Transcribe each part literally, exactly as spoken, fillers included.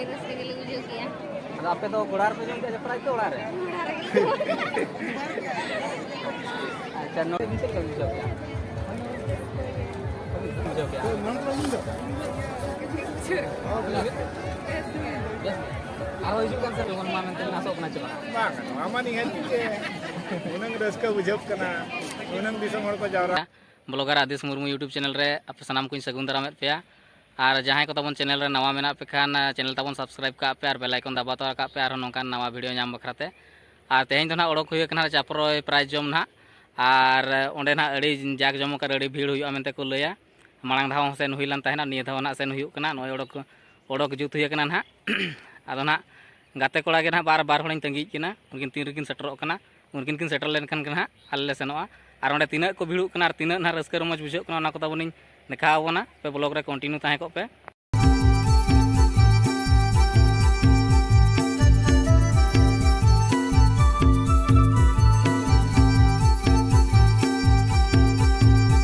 ᱨᱟᱹᱥᱠᱟᱹ ᱜᱮᱞᱮ ᱵᱩᱡᱷᱟᱹᱣ ᱠᱮᱜᱼᱟ᱾ ᱟᱫᱚ ᱟᱯᱮ ᱫᱚ ᱜᱚᱲᱟ ᱨᱮᱯᱮ ᱡᱚᱢ ᱠᱮᱜᱼᱟ ᱥᱮ ᱯᱨᱟᱭᱤᱡᱽ ᱫᱚ ᱚᱲᱟᱜ ᱨᱮ? ᱚᱲᱟᱜ ᱨᱮᱜᱮ᱾ ᱟᱪᱪᱷᱟ, ᱱᱚᱰᱮ ᱪᱮᱫ ᱞᱮᱠᱟ ᱵᱩᱡᱷᱟᱹᱣ ᱠᱮᱜᱼᱟ? ᱵᱩᱡᱷᱟᱹᱣ ᱠᱮᱜᱼᱟ? ᱵᱮᱥ ᱜᱮ᱾ ᱟᱨᱦᱚᱸ ᱦᱤᱡᱩᱜ ᱠᱟᱱ ᱥᱮ ᱡᱮᱢᱚᱱ ᱢᱟ ᱢᱮᱱᱛᱮ ᱵᱮᱱ ᱟᱥᱚᱜ ᱠᱟᱱᱟ ᱪᱮ ᱵᱟᱝ? ᱵᱟᱝ, ᱱᱚᱣᱟ ᱢᱟ ᱱᱤᱦᱟᱹᱛ ᱜᱮ ᱩᱱᱟᱹᱝ ᱨᱟᱹᱥᱠᱟᱹ ᱵᱩᱡᱷᱟᱹᱜ ᱠᱟᱱᱟ, ᱩᱱᱟᱹᱝ ᱫᱤᱥᱚᱢ ᱦᱚᱲ ᱠᱚ ᱡᱟᱣᱨᱟ᱾ ᱵᱞᱚᱜᱟᱨ ᱟᱫᱮᱥ ᱢᱩᱨᱢᱩ YouTube ᱪᱮᱱᱮᱞ ᱨᱮ ᱟᱯᱮ ᱥᱟᱱᱟᱢ ᱠᱚᱧ ᱥᱟᱹᱜᱩᱱ ᱫᱟᱨᱟᱢᱮᱫ ᱯᱮᱭᱟ᱾ ᱟᱨ ᱡᱟᱦᱟᱸᱭ ᱠᱚ ᱛᱟᱵᱚᱱ ᱪᱮᱱᱮᱞ ᱨᱮ ᱱᱟᱣᱟ ᱢᱮᱱᱟᱜ ᱯᱮ ᱠᱷᱟᱱ, ᱪᱮᱱᱮᱞ ᱛᱟᱵᱚᱱ ᱥᱟᱵᱥᱠᱨᱟᱭᱤᱵ ᱠᱟᱜ ᱯᱮ ᱟᱨ ᱵᱮᱞ ᱟᱭᱠᱚᱱ ᱫᱟᱵᱟᱣ ᱛᱚᱨᱟ ᱠᱟᱜ ᱯᱮ, ᱟᱨᱦᱚᱸ ᱱᱚᱝᱠᱟᱱ ᱱᱟᱣᱟ ᱵᱷᱤᱰᱤᱭᱳ ᱧᱟᱢ ᱵᱟᱠᱷᱨᱟ ᱛᱮ᱾ ᱟᱨ ᱛᱮᱦᱮᱧ ᱫᱚ ᱱᱟᱦᱟᱜ ᱚᱰᱚᱠ ᱦᱩᱭ ᱟᱠᱟᱱᱟ ᱪᱟᱯᱨᱚᱭ ᱯᱨᱟᱭᱤᱡᱽ ᱡᱚᱢ ᱱᱟᱦᱟᱜ, ᱟᱨ ᱚᱸᱰᱮ ᱱᱟᱦᱟᱜ ᱟᱹᱰᱤ ᱡᱟᱠ ᱡᱚᱢᱚᱠ ᱟᱨ ᱟᱹᱰᱤ ᱵᱷᱤᱲ ᱦᱩᱭᱩᱜᱼᱟ ᱢᱮᱱᱛᱮ ᱠᱚ ᱞᱟᱹᱭᱟ᱾ ᱢᱟᱲᱟᱝ ᱫᱷᱟᱣ ᱦᱚᱸ ᱥᱮᱱ ᱦᱩᱭ ᱞᱮᱱ ᱛᱟᱦᱮᱱᱟ, ᱱᱤᱭᱟᱹ ᱫᱷᱟᱣ ᱱᱟᱦᱟᱜ ᱥᱮᱱ ᱦᱩᱭᱩᱜ ᱠᱟᱱᱟ᱾ ᱱᱚᱜᱼᱚᱭ ᱚᱰᱚᱠ, ᱚᱰᱚᱠ ᱡᱩᱛ ᱦᱩᱭ ᱟᱠᱟᱱᱟ ᱱᱟᱦᱟᱜ᱾ ᱟᱫᱚ ᱱᱟᱦᱟᱜ ᱜᱟᱛᱮ ᱠᱚᱲᱟ ᱜᱮ ᱱᱟᱦᱟᱜ ᱵᱟᱨ, ᱵᱟᱨ ᱦᱚᱲᱤᱧ ᱛᱟᱺᱜᱤᱭᱮᱫ ᱠᱤᱱᱟ, ᱩᱱᱠᱤᱱ ᱛᱤᱱ ᱨᱮᱠᱤᱱ ᱥᱮᱴᱮᱨᱚᱜ ᱠᱟᱱᱟ᱾ ᱩᱱᱠᱤᱱ ᱠᱤᱱ ᱥᱮᱴᱮᱨ ᱞᱮᱱᱠᱷᱟᱱ ᱜᱮ ᱱᱟᱦᱟᱜ ᱟᱞᱮ ᱞᱮ ᱥᱮᱱᱚᱜᱼᱟ᱾ ᱟᱨ ᱚᱸᱰᱮ ᱛᱤᱱᱟᱹᱜ ᱠᱚ ᱵᱷᱤᱲᱚᱜ ᱠᱟᱱᱟ ᱟᱨ ᱛᱤᱱᱟᱹᱜ ᱱᱟᱦᱟᱜ ᱨᱟᱹᱥᱠᱟᱹ ᱨᱚᱢᱚᱡᱽ ᱵᱩᱡᱷᱟᱹᱜ ᱠᱟᱱᱟ, ᱚᱱᱟ ᱠᱚ ᱛᱟᱵᱚᱱᱤᱧ ᱫᱮᱠᱷᱟᱣ ᱟᱵᱚᱱᱟ᱾ ᱟᱯᱮ ᱵᱞᱚᱜ ᱨᱮ ᱠᱚᱱᱴᱤᱱᱤᱭᱩ ᱛᱟᱦᱮᱸ ᱠᱚᱜ ᱯᱮ᱾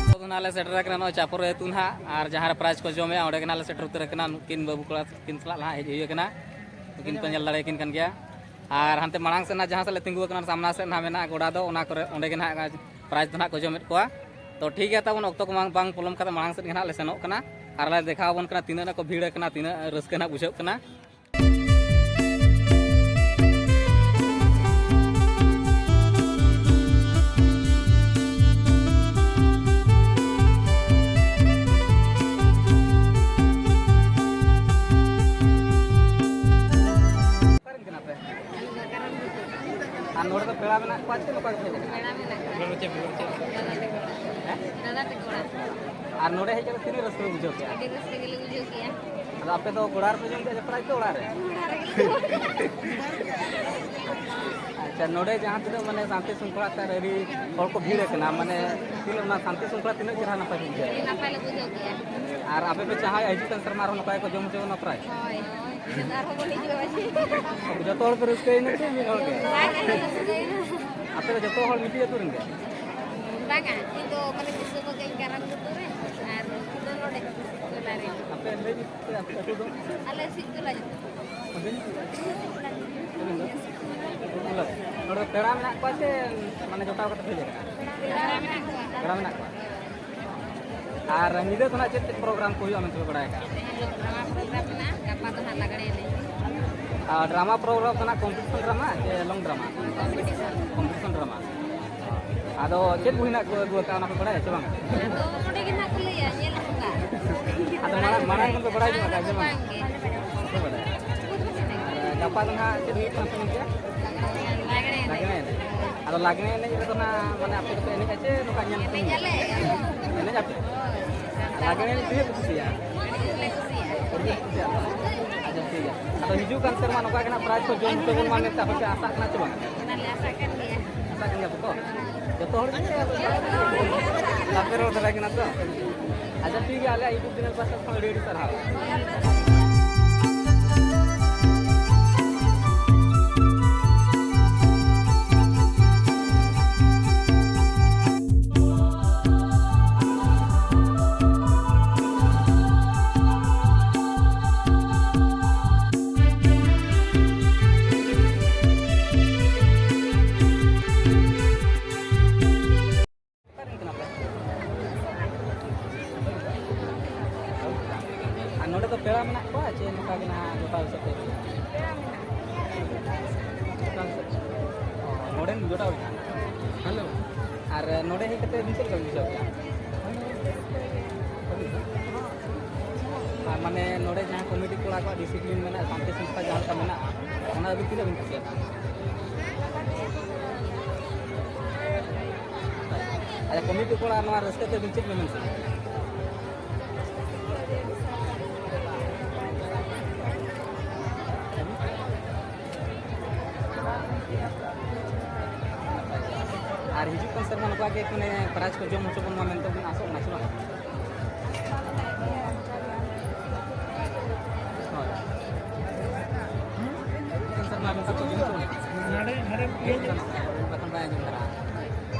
ᱱᱤᱛᱚᱜ ᱫᱚ ᱱᱟᱦᱟᱜ ᱞᱮ ᱥᱮᱴᱮᱨ ᱟᱠᱟᱱᱟ ᱱᱚᱜᱼᱚᱭ ᱪᱟᱯᱚᱨ ᱟᱹᱛᱩ ᱱᱟᱦᱟᱜ, ᱟᱨ ᱡᱟᱦᱟᱸ ᱨᱮ ᱯᱨᱟᱭᱤᱡᱽ ᱠᱚ ᱡᱚᱢᱮᱜᱼᱟ, ᱚᱸᱰᱮ ᱜᱮ ᱱᱟᱦᱟᱜ ᱞᱮ ᱥᱮᱴᱮᱨ ᱩᱛᱟᱹᱨ ᱟᱠᱟᱱᱟ᱾ ᱱᱩᱠᱤᱱ ᱵᱟᱹᱵᱩ ᱠᱚᱲᱟ ᱛᱟᱹᱠᱤᱱ ᱥᱟᱞᱟᱜ ᱱᱟᱦᱟᱜ ᱦᱮᱡ ᱦᱩᱭ ᱟᱠᱟᱱᱟ, ᱱᱩᱠᱤᱱ ᱯᱮ ᱧᱮᱞ ᱫᱟᱲᱮᱭᱟᱠᱤᱱ ᱠᱟᱱ ᱜᱮᱭᱟ᱾ ᱟᱨ ᱦᱟᱱᱛᱮ ᱢᱟᱲᱟᱝ ᱥᱮᱫ ᱱᱟᱦᱟᱜ ᱡᱟᱦᱟᱸ ᱥᱮᱫ ᱞᱮ ᱛᱤᱸᱜᱩ ᱟᱠᱟᱱᱟ, ᱥᱟᱢᱱᱟ ᱥᱮᱫ ᱱᱟᱦᱟᱜ ᱢᱮᱱᱟᱜᱼᱟ ᱜᱚᱰᱟ ᱫᱚ, ᱚᱱᱟ ᱠᱚᱨᱮ, ᱚᱸᱰᱮ ᱜᱮ ᱱᱟᱦᱟᱜ ᱯᱨᱟᱭᱤᱡᱽ ᱫᱚ ᱱᱟᱦᱟᱜ ᱠᱚ ᱡᱚᱢᱮᱫ ᱠᱚᱣᱟ᱾ ᱛᱚ ᱴᱷᱤᱠ ᱜᱮᱭᱟ, ᱛᱟᱵᱚᱱ ᱚᱠᱛᱚ ᱠᱚ ᱵᱟᱝ, ᱵᱟᱝ ᱯᱚᱞᱚᱢ ᱠᱟᱛᱮ ᱢᱟᱲᱟᱝ ᱥᱮᱫ ᱜᱮ ᱱᱟᱦᱟᱜ ᱞᱮ ᱥᱮᱱᱚᱜ ᱠᱟᱱᱟ, ᱟᱨ ᱞᱮ ᱫᱮᱠᱷᱟᱣ ᱟᱵᱚᱱ ᱠᱟᱱᱟ ᱛᱤᱱᱟᱹᱜ ᱱᱟᱜ ᱠᱚ ᱵᱷᱤᱲ ᱟᱠᱟᱱᱟ, ᱛᱤᱱᱟᱹᱜ ᱨᱟᱹᱥᱠᱟᱹ ᱱᱟᱦᱟᱜ ᱵᱩᱡᱷᱟᱹᱜ ᱠᱟᱱᱟ᱾ ᱚᱠᱟᱨᱮᱱ ᱠᱟᱱᱟ ᱯᱮ? ᱟᱨ ᱱᱚᱰᱮ ᱫᱚ ᱯᱮᱲᱟ ᱢᱮᱱᱟᱜ ᱠᱚᱣᱟ ᱪᱮ ᱱᱚᱝᱠᱟ ᱜᱮ ᱦᱮᱡ ᱟᱠᱟᱱᱟ? ᱯᱮᱲᱟ ᱢᱮᱱᱟᱜ ᱠᱚᱣᱟ᱾ ᱫᱟᱫᱟ ᱛᱟᱠᱚ ᱚᱲᱟᱜ᱾ ᱦᱮᱸ? ᱫᱟᱫᱟ ᱛᱟᱠᱚ ᱚᱲᱟᱜ᱾ ᱟᱨ ᱱᱚᱰᱮ ᱦᱮᱡ ᱠᱟᱛᱮ ᱛᱤᱱᱟᱹᱜ ᱨᱟᱹᱥᱠᱟᱹ ᱯᱮ ᱵᱩᱡᱷᱟᱹᱣ ᱠᱮᱜᱼᱟ? ᱟᱹᱰᱤ ᱨᱟᱹᱥᱠᱟᱹ ᱜᱮᱞᱮ ᱵᱩᱡᱷᱟᱹᱣ ᱠᱮᱜᱼᱟ᱾ ᱟᱫᱚ ᱟᱯᱮ ᱫᱚ ᱜᱚᱲᱟ ᱨᱮᱯᱮ ᱡᱚᱢ ᱠᱮᱜᱼᱟ ᱥᱮ ᱯᱨᱟᱭᱤᱡᱽ ᱫᱚ ᱚᱲᱟᱜ ᱨᱮ? ᱚᱲᱟᱜ ᱨᱮᱜᱮ᱾ ᱟᱪᱪᱷᱟ, ᱱᱚᱰᱮ ᱡᱟᱦᱟᱸ ᱛᱤᱱᱟᱹᱜ ᱢᱟᱱᱮ ᱥᱟᱱᱛᱤ ᱥᱨᱤᱝᱠᱷᱚᱞᱟ ᱥᱮ ᱟᱹᱰᱤ ᱦᱚᱲ ᱠᱚ ᱵᱷᱤᱲ ᱟᱠᱟᱱᱟ, ᱢᱟᱱᱮ ᱪᱮᱫ ᱚᱱᱟ ᱥᱟᱱᱛᱤ ᱥᱨᱤᱝᱠᱷᱚᱞᱟ ᱛᱤᱱᱟᱹᱜ ᱪᱮᱦᱨᱟ ᱱᱟᱯᱟᱭ ᱯᱮ ᱵᱩᱡᱷᱟᱹᱣᱟ? ᱟᱹᱰᱤ ᱱᱟᱯᱟᱭ ᱞᱮ ᱵᱩᱡᱷᱟᱹᱣ ᱠᱮᱜᱼᱟ᱾ ᱟᱨ ᱟᱯᱮ ᱯᱮ ᱪᱟᱦᱟᱣᱟ ᱦᱤᱡᱩᱜ ᱠᱟᱱ ᱥᱮᱨᱢᱟ ᱟᱨᱦᱚᱸ ᱱᱚᱝᱠᱟ ᱜᱮᱠᱚ ᱡᱚᱢ ᱦᱚᱪᱚ ᱵᱚᱱᱟ ᱯᱨᱟᱭᱤᱡᱽ? ᱦᱳᱭ᱾ ᱟᱨᱦᱚᱸ ᱵᱚᱱ ᱦᱤᱡᱩᱜᱼᱟ᱾ ᱡᱚᱛᱚ ᱦᱚᱲ ᱯᱮ ᱨᱟᱹᱥᱠᱟᱹᱭᱮᱱᱟ ᱥᱮ ᱢᱤᱫ ᱦᱚᱲ ᱜᱮ? ᱵᱟᱝ, ᱟᱹᱰᱤ ᱨᱟᱹᱥᱠᱟᱹᱭᱮᱱᱟ᱾ ᱟᱯᱮ ᱫᱚ ᱡᱚᱛᱚ ᱦᱚᱲ ᱢᱤᱫᱴᱤᱡ ᱟᱹᱛᱩ ᱨᱮᱱ ᱜᱮ? ᱵᱟᱝᱟ, ᱤᱧ ᱫᱚ ᱢᱟᱱᱮ ᱵᱤᱥᱱᱩᱯᱩᱨ ᱜᱮ, ᱠᱟᱨᱟᱢ ᱟᱹᱛᱩ ᱨᱮ, ᱟᱨ ᱩᱱᱠᱩ ᱫᱚ ᱱᱚᱰᱮ᱾ ᱟᱯᱮ ᱞᱟᱹᱭ ᱯᱮ, ᱟᱯᱮ ᱟᱹᱛᱩ ᱫᱚ? ᱟᱞᱮ ᱥᱤᱫ ᱛᱚᱞᱟ ᱧᱩᱛᱩᱢ᱾ ᱟᱹᱵᱤᱱ? ᱟᱹᱵᱤᱱ ᱫᱚ? ᱦᱮᱞᱳ, ᱱᱚᱰᱮ ᱫᱚ ᱯᱮᱲᱟ ᱢᱮᱱᱟᱜ ᱠᱚᱣᱟ ᱥᱮ ᱢᱟᱱᱮ ᱡᱚᱴᱟᱣ ᱠᱟᱛᱮ ᱯᱮ ᱦᱮᱡ ᱟᱠᱟᱱᱟ? ᱯᱮᱲᱟ ᱢᱮᱱᱟᱜ ᱠᱚᱣᱟ᱾ ᱯᱮᱲᱟ ᱢᱮᱱᱟᱜ ᱠᱚᱣᱟ᱾ ᱟᱨ ᱧᱤᱫᱟᱹ ᱫᱚ ᱱᱟᱜ ᱪᱮᱫ ᱪᱮᱫ ᱯᱨᱳᱜᱨᱟᱢ ᱠᱚ ᱦᱩᱭᱩᱜᱼᱟ ᱢᱮᱱᱛᱮ ᱯᱮ ᱵᱟᱲᱟᱭ ᱟᱠᱟᱫᱼᱟ? ᱛᱮᱦᱮᱧ ᱫᱚ ᱰᱨᱟᱢᱟ ᱯᱨᱳᱜᱨᱟᱢ ᱢᱮᱱᱟᱜᱼᱟ, ᱜᱟᱯᱟ ᱫᱚ ᱦᱟᱸᱜ ᱞᱟᱜᱽᱲᱮ ᱮᱱᱮᱡ᱾ ᱟᱨ ᱰᱨᱟᱢᱟ ᱯᱨᱳᱜᱨᱟᱢ ᱫᱚ ᱱᱟᱜ ᱠᱚᱢᱯᱤᱴᱤᱥᱚᱱ ᱰᱨᱟᱢᱟ ᱥᱮ ᱞᱚᱝ ᱰᱨᱟᱢᱟ? ᱠᱚᱢᱯᱤᱴᱤᱥᱚᱱ᱾ Competition drama. ᱟᱫᱚ ᱪᱮᱫ ᱵᱚᱦᱤ ᱱᱟᱜ ᱠᱚ ᱟᱹᱜᱩ ᱟᱠᱟᱫᱼᱟ, ᱚᱱᱟ ᱯᱮ ᱵᱟᱲᱟᱭᱟ ᱥᱮ ᱵᱟᱝᱟ? ᱟᱫᱚ ᱱᱚᱰᱮ ᱜᱮ ᱱᱟᱜ ᱠᱚ ᱞᱟᱹᱭᱟ, ᱧᱮᱞ ᱦᱚᱴᱚ ᱠᱟᱜ᱾ ᱟᱫᱚ ᱢᱟᱲᱟᱝ, ᱢᱟᱲᱟᱝ ᱠᱷᱚᱱ ᱯᱮ ᱵᱟᱲᱟᱭ ᱧᱚᱜ ᱟᱠᱟᱫᱼᱟ ᱥᱮ ᱵᱟᱝᱟ? ᱵᱟᱝ ᱜᱮ᱾ ᱵᱟᱯᱮ ᱵᱟᱲᱟᱭᱟ᱾ ᱟᱨ ᱜᱟᱯᱟ ᱫᱚ ᱱᱟᱜ ᱪᱮᱫ ᱦᱩᱭᱩᱜ ᱠᱟᱱᱟ ᱯᱮ ᱢᱮᱱ ᱠᱮᱫᱟ? ᱞᱟᱜᱽᱲᱮ ᱮᱱᱮᱡ᱾ ᱞᱟᱜᱽᱲᱮ ᱮᱱᱮᱡ᱾ ᱟᱫᱚ ᱞᱟᱜᱽᱲᱮ ᱮᱱᱮᱡ ᱨᱮᱫᱚ ᱱᱟᱜ ᱢᱟᱱᱮ ᱟᱯᱮ ᱫᱚᱯᱮ ᱮᱱᱮᱡᱼᱟ ᱪᱮ ᱱᱚᱝᱠᱟ ᱧᱮᱞ ᱥᱩᱢᱩᱝ? ᱮᱱᱮᱡ ᱟᱞᱮ᱾ ᱮᱱᱮᱡ ᱟᱯᱮ? ᱦᱳᱭ᱾ ᱞᱟᱜᱽᱲᱮ ᱮᱱᱮᱡ ᱛᱤᱱᱟᱹᱜ ᱯᱮ ᱠᱩᱥᱤᱭᱟᱜᱼᱟ? ᱟᱹᱰᱤ ᱡᱳᱨ ᱞᱮ ᱠᱩᱥᱤᱭᱟᱜᱼᱟ᱾ ᱟᱹᱰᱤ ᱡᱳᱨ ᱯᱮ ᱠᱩᱥᱤᱭᱟᱜᱼᱟ᱾ ᱟᱪᱪᱷᱟ, ᱴᱷᱤᱠ ᱜᱮᱭᱟ᱾ ᱟᱫᱚ ᱦᱤᱡᱩᱜ ᱠᱟᱱ ᱥᱮᱨᱢᱟ ᱱᱚᱝᱠᱟ ᱜᱮ ᱱᱟᱜ ᱯᱨᱟᱭᱤᱡᱽ ᱠᱚ ᱡᱚᱢ ᱦᱚᱪᱚ ᱵᱚᱱ ᱢᱟ ᱢᱮᱱᱛᱮ ᱟᱯᱮ ᱯᱮ ᱟᱥᱟᱜ ᱠᱟᱱᱟ ᱥᱮ ᱵᱟᱝ? ᱚᱱᱟᱞᱮ ᱟᱥᱟᱜ ᱠᱟᱱ ᱜᱮᱭᱟ᱾ ᱟᱥᱟᱜ ᱠᱟᱱ ᱜᱮᱭᱟ ᱯᱮ ᱛᱚ? ᱡᱚᱛᱚ ᱦᱚᱲ ᱜᱮ ᱵᱟᱯᱮ ᱨᱚᱲ ᱫᱟᱲᱮᱭᱟᱜ ᱠᱟᱱᱟ ᱛᱚ? ᱟᱪᱪᱷᱟ, ᱴᱷᱤᱠ ᱜᱮᱭᱟ, ᱟᱞᱮᱭᱟᱜ YouTube channel ᱯᱟᱥᱴᱟ ᱠᱷᱚᱱ ᱟᱹᱰᱤ ᱟᱹᱰᱤ ᱥᱟᱨᱦᱟᱣ᱾ ᱚᱠᱟ ᱨᱮᱱ ᱠᱟᱱᱟ ᱯᱮ? ᱟᱨ ᱱᱚᱰᱮ ᱫᱚ ᱯᱮᱲᱟ ᱢᱮᱱᱟᱜ ᱠᱚᱣᱟ ᱪᱮ ᱱᱚᱝᱠᱟ ᱜᱮ ᱱᱟᱦᱟᱜ ᱡᱚᱴᱟᱣ ᱦᱤᱥᱟᱹᱵ ᱛᱮ? ᱡᱚᱴᱟᱣ ᱦᱤᱥᱟᱹᱵ ᱛᱮ᱾ ᱚ, ᱱᱚᱰᱮᱱ ᱡᱚᱴᱟᱣ ᱜᱮ ᱱᱟᱦᱟᱜ᱾ ᱦᱮᱞᱳ᱾ ᱟᱨ ᱱᱚᱰᱮ ᱦᱮᱡ ᱠᱟᱛᱮ ᱟᱹᱵᱤᱱ ᱪᱮᱫ ᱞᱮᱠᱟ ᱵᱤᱱ ᱵᱩᱡᱷᱟᱹᱣ ᱠᱮᱫᱟ? ᱟᱨ ᱢᱟᱱᱮ ᱱᱚᱰᱮ ᱡᱟᱦᱟᱸ ᱠᱚᱢᱤᱴᱤ ᱠᱚᱲᱟ ᱠᱚᱣᱟᱜ ᱰᱤᱥᱤᱯᱞᱤᱱ ᱢᱮᱱᱟᱜᱼᱟ, ᱥᱟᱱᱛᱤ ᱥᱚᱝᱥᱛᱷᱟ ᱡᱟᱦᱟᱸ ᱞᱮᱠᱟ ᱢᱮᱱᱟᱜᱼᱟ, ᱚᱱᱟ ᱟᱹᱵᱤᱱ ᱛᱤᱱᱟᱹᱜ ᱵᱤᱱ ᱠᱩᱥᱤᱭᱟᱜᱼᱟ? ᱟᱪᱪᱷᱟ, ᱠᱚᱢᱤᱴᱤ ᱠᱚᱲᱟ ᱱᱚᱣᱟ ᱨᱟᱹᱥᱠᱟᱹ ᱛᱮ ᱟᱹᱵᱤᱱ ᱪᱮᱫ ᱵᱤᱱ ᱢᱮᱱ ᱥᱟᱱᱟᱭᱮᱫ ᱵᱤᱱᱟ? ᱟᱨ ᱦᱤᱡᱩᱜ ᱠᱟᱱ ᱥᱮᱨᱢᱟ ᱱᱚᱝᱠᱟ ᱜᱮ ᱢᱟᱱᱮ ᱯᱨᱟᱭᱤᱡᱽ ᱠᱚ ᱡᱚᱢ ᱦᱚᱪᱚ ᱵᱚᱱ ᱢᱟ ᱢᱮᱱᱛᱮ ᱵᱚᱱ ᱟᱥᱚᱜ ᱠᱟᱱᱟ ᱥᱮ ᱵᱟᱝ? ᱦᱳᱭ᱾ ᱦᱤᱡᱩᱜ ᱠᱟᱱ ᱥᱮᱨᱢᱟ ᱱᱚᱝᱠᱟ ᱠᱚ ᱡᱚᱢ ᱦᱚᱪᱚ ᱵᱚᱱᱟ᱾ ᱵᱟᱠᱷᱟᱱ ᱵᱟᱭ ᱟᱸᱡᱚᱢ ᱫᱟᱲᱮᱭᱟᱜᱼᱟ᱾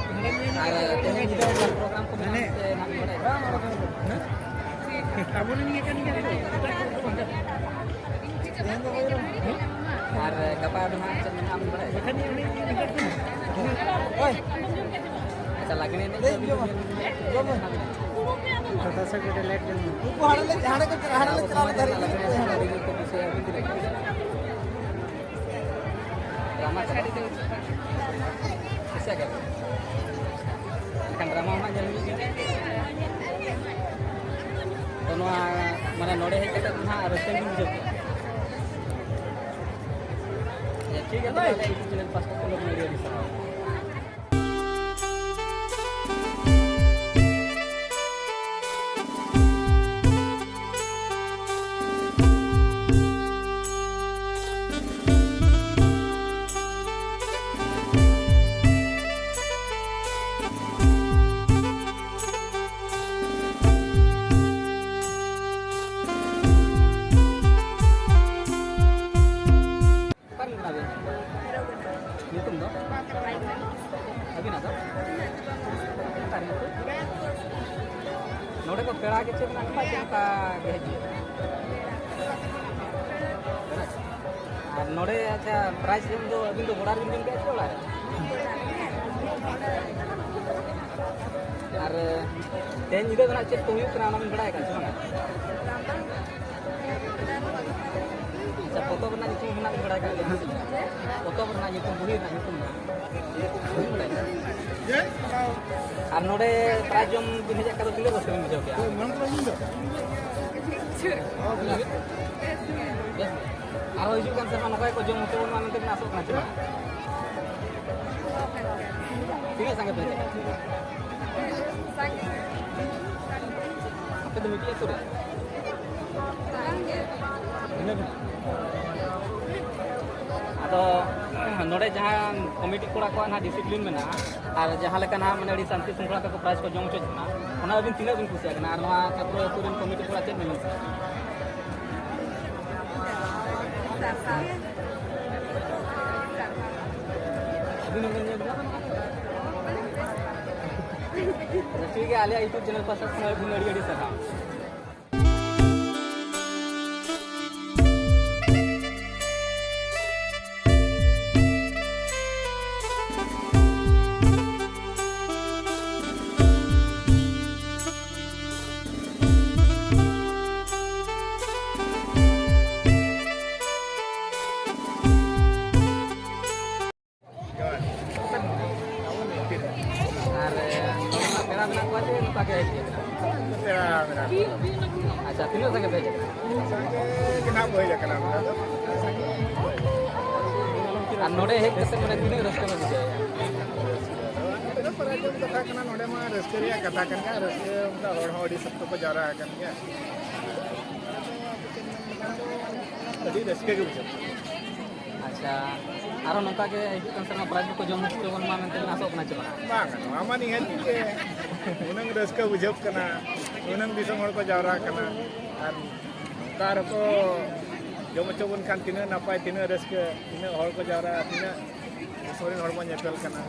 ᱟᱨ ᱛᱮᱦᱮᱧ ᱧᱤᱫᱟᱹ ᱚᱱᱠᱟ ᱯᱨᱳᱜᱨᱟᱢ ᱠᱚ ᱢᱮᱱᱟᱜᱼᱟ ᱥᱮ ᱱᱟᱜ ᱵᱟᱲᱟᱭ? ᱟᱵᱚᱨᱮᱱ ᱜᱮ ᱠᱟᱱ ᱜᱮᱭᱟ ᱠᱚ, ᱮᱴᱟᱜ ᱠᱚᱫᱚ ᱵᱟᱝ ᱠᱟᱱᱟ᱾ ᱟᱨ ᱜᱟᱯᱟ ᱫᱚ ᱦᱟᱸᱜ ᱪᱮᱫ ᱢᱮᱱᱟᱜᱼᱟ ᱟᱢ ᱵᱟᱲᱟᱭᱟ? ᱵᱟᱠᱷᱟᱱ ᱩᱱᱤ ᱢᱮᱛᱟ ᱠᱚ ᱢᱮ᱾ ᱳᱭ᱾ ᱟᱪᱪᱷᱟ, ᱞᱟᱜᱽᱬᱮ ᱮᱱᱮᱡ ᱫᱚ ᱟᱹᱵᱤᱱ ᱫᱚᱵᱤᱱ ᱯᱟᱛᱟ ᱥᱮᱫ ᱠᱟᱹᱴᱤᱡ ᱞᱮᱴ ᱧᱚᱜ ᱮᱱᱟ᱾ ᱩᱱᱠᱩ ᱦᱟᱸᱰᱮ ᱞᱮ, ᱦᱟᱸᱰᱮ ᱠᱚ, ᱦᱟᱸᱰᱮ ᱞᱮ ᱪᱟᱞᱟᱣ ᱞᱮᱱ ᱛᱟᱦᱮᱸ᱾ ᱞᱟᱜᱽᱬᱮ ᱮᱱᱮᱡ ᱫᱚ ᱟᱹᱰᱤ ᱜᱮᱠᱚ ᱠᱩᱥᱤᱭᱟᱜᱼᱟ, ᱟᱹᱵᱤᱱ ᱛᱤᱱᱟᱹᱜ ᱠᱚ ᱠᱩᱥᱤᱭᱟᱜᱼᱟ? ᱰᱨᱟᱢᱟ ᱠᱚᱫᱚ? ᱠᱩᱥᱤᱭᱟᱜ ᱜᱮᱭᱟ ᱯᱮ? ᱮᱱᱠᱷᱟᱱ ᱰᱨᱟᱢᱟ ᱦᱚᱸ ᱦᱟᱸᱜ ᱧᱮᱞ ᱦᱩᱭᱩᱜ ᱜᱮᱭᱟ᱾ ᱛᱚ, ᱱᱚᱣᱟ, ᱢᱟᱱᱮ, ᱱᱚᱰᱮ ᱦᱮᱡ ᱠᱟᱛᱮ ᱫᱚ ᱦᱟᱸᱜ ᱨᱟᱹᱥᱠᱟᱹ ᱜᱮᱢ ᱵᱩᱡᱷᱟᱹᱣ ᱠᱮᱫᱟ᱾ ᱟᱪᱪᱷᱟ, ᱴᱷᱤᱠ ᱜᱮᱭᱟ, ᱛᱚᱵᱮ ᱟᱞᱮ YouTube channel ᱯᱟᱥᱴᱟ ᱠᱷᱚᱱ ᱟᱹᱰᱤ ᱟᱹᱰᱤ ᱥᱟᱨᱦᱟᱣ᱾ ᱚᱠᱟ ᱨᱮᱱ ᱠᱟᱱᱟ ᱵᱤᱱ? ᱧᱩᱛᱩᱢ ᱫᱚ? ᱟᱹᱵᱤᱱᱟᱜ ᱫᱚ? ᱚᱠᱟ ᱨᱮᱱ ᱠᱚ? ᱱᱚᱰᱮ ᱫᱚ ᱯᱮᱲᱟ ᱜᱮ ᱪᱮᱫ ᱢᱮᱱᱟᱜ ᱠᱚᱣᱟ, ᱪᱮᱫ ᱞᱮᱠᱟ ᱜᱮ ᱦᱤᱡᱩᱜ? ᱟᱨ ᱱᱚᱰᱮ, ᱟᱪᱪᱷᱟ, prize ᱡᱚᱢ ᱫᱚ ᱟᱹᱵᱤᱱ ᱫᱚ ᱜᱚᱲᱟ ᱨᱮᱵᱤᱱ ᱡᱚᱢ ᱠᱮᱫᱟ ᱥᱮ ᱚᱲᱟᱜ ᱨᱮ? ᱟᱨ ᱛᱮᱦᱮᱧ ᱧᱤᱫᱟᱹ ᱫᱚ ᱱᱟᱜ ᱪᱮᱫ ᱠᱚ ᱦᱩᱭᱩᱜ ᱠᱟᱱᱟ, ᱚᱱᱟ ᱵᱤᱱ ᱵᱟᱲᱟᱭ ᱟᱠᱟᱫ ᱪᱮ ᱵᱟᱝᱟ? ᱟᱪᱪᱷᱟ, ᱯᱚᱛᱚᱵ ᱨᱮᱱᱟᱜ ᱧᱩᱛᱩᱢ ᱦᱚᱸ ᱱᱟᱜ ᱵᱤᱱ ᱵᱟᱲᱟᱭ ᱠᱟᱜ ᱜᱮᱭᱟ? ᱯᱚᱛᱚᱵ ᱨᱮᱱᱟᱜ ᱧᱩᱛᱩᱢ, ᱵᱩᱦᱤ ᱨᱮᱱᱟᱜ ᱧᱩᱛᱩᱢ ᱫᱚ? ᱵᱟᱹᱵᱤᱱ ᱵᱟᱲᱟᱭᱟ? ᱟᱨ ᱱᱚᱰᱮ prize ᱡᱚᱢ ᱵᱤᱱ ᱦᱮᱡ ᱟᱠᱟᱫ ᱫᱚ ᱛᱤᱱᱟᱹᱜ ᱨᱟᱹᱥᱠᱟᱹ ᱵᱤᱱ ᱵᱩᱡᱷᱟᱹᱣ ᱠᱮᱜᱼᱟ? ᱵᱮᱥ ᱜᱮ᱾ ᱟᱨᱦᱚᱸ ᱦᱤᱡᱩᱜ ᱠᱟᱱ ᱥᱮᱨᱢᱟ ᱱᱚᱝᱠᱟ ᱜᱮᱠᱚ ᱡᱚᱢ ᱦᱚᱪᱚ ᱵᱚᱱ ᱢᱟ ᱢᱮᱱᱛᱮ ᱵᱤᱱ ᱟᱥᱚᱜ ᱠᱟᱱᱟ ᱪᱮ ᱵᱟᱝ? ᱛᱤᱱᱟᱹᱜ ᱥᱟᱸᱜᱮ ᱯᱮ ᱦᱮᱡ ᱟᱠᱟᱱᱟ? ᱟᱯᱮ ᱫᱚ ᱢᱤᱫᱴᱤᱡ ᱟᱹᱛᱩ ᱨᱮ? ᱵᱷᱤᱱᱟᱹ ᱵᱷᱤᱱᱟᱹ᱾ ᱟᱫᱚ ᱱᱚᱰᱮ ᱡᱟᱦᱟᱸ ᱠᱚᱢᱤᱴᱤ ᱠᱚᱲᱟ ᱠᱚᱣᱟᱜ ᱱᱟᱦᱟᱜ discipline ᱢᱮᱱᱟᱜᱼᱟ, ᱟᱨ ᱡᱟᱦᱟᱸ ᱞᱮᱠᱟ ᱱᱟᱦᱟᱜ, ᱢᱟᱱᱮ, ᱟᱹᱰᱤ ᱥᱟᱱᱛᱤ ᱥᱨᱤᱝᱠᱷᱚᱞᱟ ᱛᱮᱠᱚ prize ᱠᱚ ᱡᱚᱢ ᱦᱚᱪᱚᱭᱮᱫ ᱵᱚᱱᱟ, ᱚᱱᱟ ᱟᱹᱵᱤᱱ ᱛᱤᱱᱟᱹᱜ ᱵᱤᱱ ᱠᱩᱥᱤᱭᱟᱜ ᱠᱟᱱᱟ? ᱟᱨ ᱱᱚᱣᱟ ᱪᱟᱛᱨᱚ ᱟᱹᱛᱩ ᱨᱮᱱ ᱠᱚᱢᱤᱴᱤ ᱠᱚᱲᱟ ᱪᱮᱫ ᱵᱤᱱ ᱢᱮᱱ ᱥᱟᱱᱟᱭᱮᱫ? ᱟᱹᱵᱤᱱ ᱦᱚᱸᱵᱤᱱ ᱧᱮᱞ ᱠᱚᱣᱟ? ᱴᱷᱤᱠ ᱜᱮᱭᱟ, ᱟᱞᱮᱭᱟᱜ YouTube channel ᱯᱟᱥᱴᱟ ᱠᱷᱚᱱ ᱟᱹᱵᱤᱱ ᱟᱹᱰᱤ ᱟᱹᱰᱤ ᱥᱟᱨᱦᱟᱣ᱾ ᱯᱮᱲᱟ ᱢᱮᱱᱟᱜ ᱠᱚᱣᱟ᱾ ᱟᱪᱪᱷᱟ, ᱛᱤᱱᱟᱹᱜ ᱥᱟᱸᱜᱮ ᱯᱮ ᱦᱮᱡ ᱟᱠᱟᱱᱟ? ᱥᱟᱸᱜᱮ ᱜᱮ ᱱᱟᱜ ᱵᱚ ᱦᱮᱡ ᱟᱠᱟᱱᱟ ᱚᱱᱠᱟ ᱫᱚ᱾ ᱟᱨ ᱱᱚᱰᱮ ᱦᱮᱡ ᱠᱟᱛᱮ ᱢᱟᱱᱮ ᱛᱤᱱᱟᱹᱜ ᱨᱟᱹᱥᱠᱟᱹ ᱯᱮ ᱵᱩᱡᱷᱟᱹᱣᱮᱫᱼᱟ? ᱱᱚᱰᱮ ᱫᱚ ᱯᱟᱨᱟᱭ ᱡᱚᱢ ᱠᱟᱛᱷᱟ ᱠᱟᱱᱟ, ᱱᱚᱰᱮ ᱢᱟ ᱨᱟᱹᱥᱠᱟᱹ ᱨᱮᱭᱟᱜ ᱠᱟᱛᱷᱟ ᱠᱟᱱ ᱜᱮᱭᱟ, ᱨᱟᱹᱥᱠᱟᱹ ᱚᱱᱠᱟ ᱦᱚᱲ ᱦᱚᱸ ᱟᱹᱰᱤ ᱥᱚᱠᱛᱚ ᱠᱚ ᱡᱟᱣᱨᱟ ᱟᱠᱟᱱ ᱜᱮᱭᱟ᱾ ᱟᱹᱰᱤ ᱨᱟᱹᱥᱠᱟᱹ ᱜᱮ ᱵᱩᱡᱷᱟᱹᱜ ᱠᱟᱱᱟ᱾ ᱟᱪᱪᱷᱟ, ᱟᱨᱦᱚᱸ ᱱᱚᱝᱠᱟ ᱜᱮ ᱦᱤᱡᱩᱜ ᱠᱟᱱ ᱥᱮᱨᱢᱟ ᱯᱨᱟᱭᱤᱡᱽ ᱠᱚᱠᱚ ᱡᱚᱢ ᱦᱚᱪᱚ ᱵᱚᱱ ᱢᱟ ᱢᱮᱱᱛᱮ ᱵᱮᱱ ᱟᱥᱚᱜ ᱠᱟᱱᱟ ᱪᱮ ᱵᱟᱝ? ᱵᱟᱝ, ᱱᱚᱣᱟ ᱢᱟ ᱱᱤᱦᱟᱹᱛ ᱜᱮ ᱩᱱᱟᱹᱝ ᱨᱟᱹᱥᱠᱟᱹ ᱵᱩᱡᱷᱟᱹᱜ ᱠᱟᱱᱟ, ᱩᱱᱟᱹᱝ ᱫᱤᱥᱚᱢ ᱦᱚᱲ ᱠᱚ ᱡᱟᱣᱨᱟ ᱠᱟᱱᱟ, ᱟᱨ ᱱᱚᱝᱠᱟ ᱨᱮᱠᱚ ᱡᱚᱢ ᱦᱚᱪᱚ ᱵᱚᱱ ᱠᱷᱟᱱ ᱛᱤᱱᱟᱹᱜ ᱱᱟᱯᱟᱭ, ᱛᱤᱱᱟᱹᱜ ᱨᱟᱹᱥᱠᱟᱹ, ᱛᱤᱱᱟᱹᱜ ᱦᱚᱲ ᱠᱚ ᱡᱟᱣᱨᱟᱜᱼᱟ, ᱛᱤᱱᱟᱹᱜ ᱫᱤᱥᱚᱢ ᱨᱮᱱ ᱦᱚᱲ ᱵᱚᱱ ᱧᱮᱯᱮᱞ ᱠᱟᱱᱟ,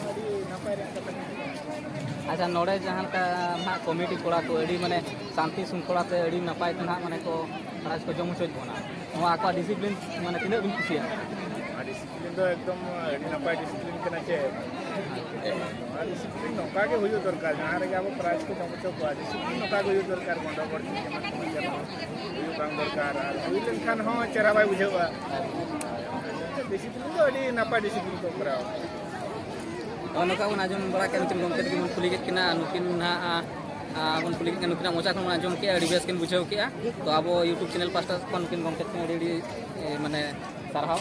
ᱟᱹᱰᱤ ᱱᱟᱯᱟᱭ ᱨᱮᱭᱟᱜ ᱠᱟᱛᱷᱟ ᱠᱟᱱᱟ᱾ ᱟᱪᱪᱷᱟ, ᱱᱚᱰᱮ ᱡᱟᱦᱟᱸ ᱞᱮᱠᱟ ᱱᱟᱦᱟᱜ ᱠᱚᱢᱤᱴᱤ ᱠᱚᱲᱟ ᱠᱚ ᱟᱹᱰᱤ ᱢᱟᱱᱮ ᱥᱟᱱᱛᱤ ᱥᱩᱝᱠᱷᱚᱲᱟ ᱛᱮ ᱟᱹᱰᱤ ᱱᱟᱯᱟᱭ ᱛᱮ ᱱᱟᱦᱟᱜ ᱢᱟᱱᱮ ᱠᱚ ᱯᱨᱟᱭᱤᱡᱽ ᱠᱚ ᱡᱚᱢ ᱦᱚᱪᱚᱭᱮᱫ ᱵᱚᱱᱟ, ᱱᱚᱣᱟ ᱟᱠᱚᱣᱟᱜ ᱰᱤᱥᱤᱯᱞᱤᱱ ᱢᱟᱱᱮ ᱛᱤᱱᱟᱹᱜ ᱵᱤᱱ ᱠᱩᱥᱤᱭᱟᱜᱼᱟ? ᱱᱚᱣᱟ ᱰᱤᱥᱤᱯᱞᱤᱱ ᱫᱚ ᱮᱠᱫᱚᱢ ᱟᱹᱰᱤ ᱱᱟᱯᱟᱭ ᱰᱤᱥᱤᱯᱞᱤᱱ ᱠᱟᱱᱟ ᱪᱮ᱾ ᱱᱚᱣᱟ ᱰᱤᱥᱤᱯᱞᱤᱱ ᱱᱚᱝᱠᱟ ᱜᱮ ᱦᱩᱭᱩᱜ ᱫᱚᱨᱠᱟᱨ, ᱡᱟᱦᱟᱸ ᱨᱮᱜᱮ ᱟᱵᱚ ᱯᱨᱟᱭᱤᱡᱽ ᱠᱚ ᱡᱚᱢ ᱦᱚᱪᱚ ᱠᱚᱣᱟ, ᱰᱤᱥᱤᱯᱞᱤᱱ ᱱᱚᱝᱠᱟ ᱜᱮ ᱦᱩᱭᱩᱜ ᱫᱚᱨᱠᱟᱨ᱾ ᱜᱚᱱᱰᱚᱜᱳᱲ ᱪᱮ ᱮᱢᱟᱱ ᱛᱮᱢᱟᱱ ᱡᱮᱱᱚ ᱦᱩᱭᱩᱜ ᱵᱟᱝ ᱫᱚᱨᱠᱟᱨ, ᱟᱨ ᱦᱩᱭ ᱞᱮᱱᱠᱷᱟᱱ ᱦᱚᱸ ᱪᱮᱦᱨᱟ ᱵᱟᱭ ᱵᱩᱡᱷᱟᱹᱜᱼᱟ᱾ ᱰᱤᱥᱤᱯᱞᱤᱱ ᱫᱚ ᱟᱹᱰᱤ ᱱᱟᱯᱟᱭ ᱰᱤᱥᱤᱯᱞᱤᱱ ᱠᱚ ᱠᱚᱨᱟᱣᱟ᱾ ᱱᱚᱜᱼᱚᱭ ᱱᱚᱝᱠᱟ ᱵᱚᱱ ᱟᱸᱡᱚᱢ ᱵᱟᱲᱟ ᱠᱮᱫ, ᱱᱩᱠᱤᱱ ᱜᱚᱢᱠᱮ ᱛᱟᱹᱠᱤᱱ ᱵᱚᱱ ᱠᱩᱞᱤ ᱠᱮᱫ ᱠᱤᱱᱟ, ᱱᱩᱠᱤᱱ ᱱᱟᱦᱟᱜ ᱵᱚᱱ ᱠᱩᱞᱤ ᱠᱮᱫ ᱠᱤᱱᱟ, ᱱᱩᱠᱤᱱᱟᱜ ᱢᱚᱪᱟ ᱠᱷᱚᱱ ᱵᱚᱱ ᱟᱸᱡᱚᱢ ᱠᱮᱫᱼᱟ, ᱟᱹᱰᱤ ᱵᱮᱥ ᱠᱤᱱ ᱵᱩᱡᱷᱟᱹᱣ ᱠᱮᱫᱼᱟ᱾ ᱛᱚ ᱟᱵᱚ YouTube channel ᱯᱟᱥᱴᱟ ᱠᱷᱚᱱ ᱱᱩᱠᱤᱱ ᱜᱚᱢᱠᱮ ᱛᱟᱹᱠᱤᱱ ᱟᱹᱰᱤ ᱟᱹᱰᱤ ᱮ, ᱢᱟᱱᱮ ᱥᱟᱨᱦᱟᱣ᱾